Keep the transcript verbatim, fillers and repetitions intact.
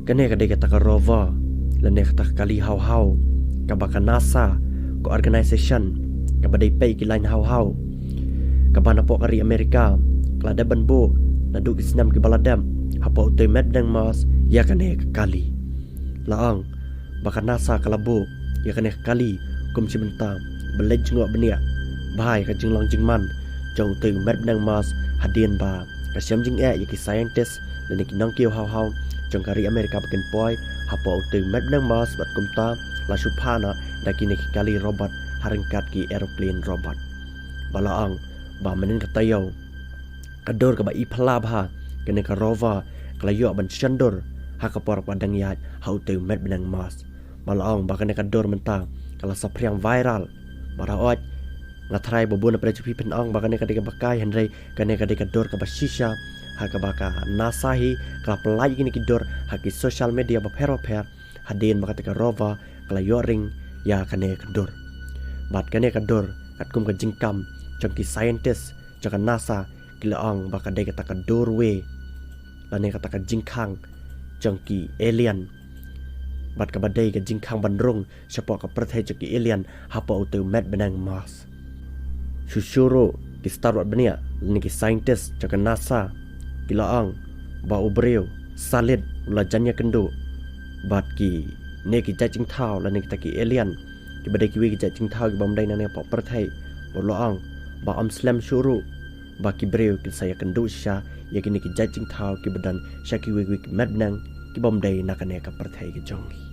Kane ka dei kata ka rover lane kata ka kali haw haw kaba ka NASA, ka organisation kaba dei peit ki lain haw haw, kaba napoh ka ri Amerika ka la dep ban buh naduh ki snem kiba la dep hapoh utei u met bneng Mars ïa kane ka kali. La ong ba ka NASA ka la buh ïa kane ka kali kum shi bynta ban leit jngoh bniah bha ïa ka jinglong jingman jong utei u met bneng Mars, hadien ba ka shem jingeh ïa ki scientist lane ki nongkiew haw haw jong ka ri Amerika ba kin poi hapoh utei u met bneng Mars, bad kumta la shu phah noh da kine ki kali robot ha ryngkat ki aeroplane robot. Ba la ong ba mynhynnin ka taïew ka dur kaba i phylla bha kane ka rover ka la ïoh ban shon dur ha ka por ba dang ïaid ha utei u met bneng Mars. Ba la ong ba kane ka dur mynta ka la saphriang viral. Ba la ong, nga tharai ba bun na pyrshah phi phin ong ba kane ka dei kaba kai, hynrei kane ka dei ka dur kaba shisha ha kaba ka NASA hi ka la pyllait ïa kine ki dur ha ki social media bapher bapher, hadien ba kata ka rover ka la ïoh ring ïa kane ka dur. Bad kane ka dur katkum ka jingkam jong ki scientist jong ka NASA ki la ong ba ka dei kata ka doorway lane kata ka jingkhang jong ki alien, bad kaba dei ka jingkhang ban rung shapoh ka pyrthei jong ki alien hapoh utei u met bneng Mars. Shuh shuh ruh ki starwad bniah lane ki scientist jong ka NASA ki la ong ba u briew sa leit u la jan ïakynduh bad kine ki jait jingthaw lane kita ki alien kiba dei kiwei ki jait jingthaw kibym dei nangne hapoh pyrthei. Ba la ong ba ym slem shuh ruh ba ki briew kin sa ïakynduh shisha ïa kine ki jait jingthaw kiba don sha kiwei kiwei ki met bneng kibym dei na kane ka pyrthei ka jong ngi.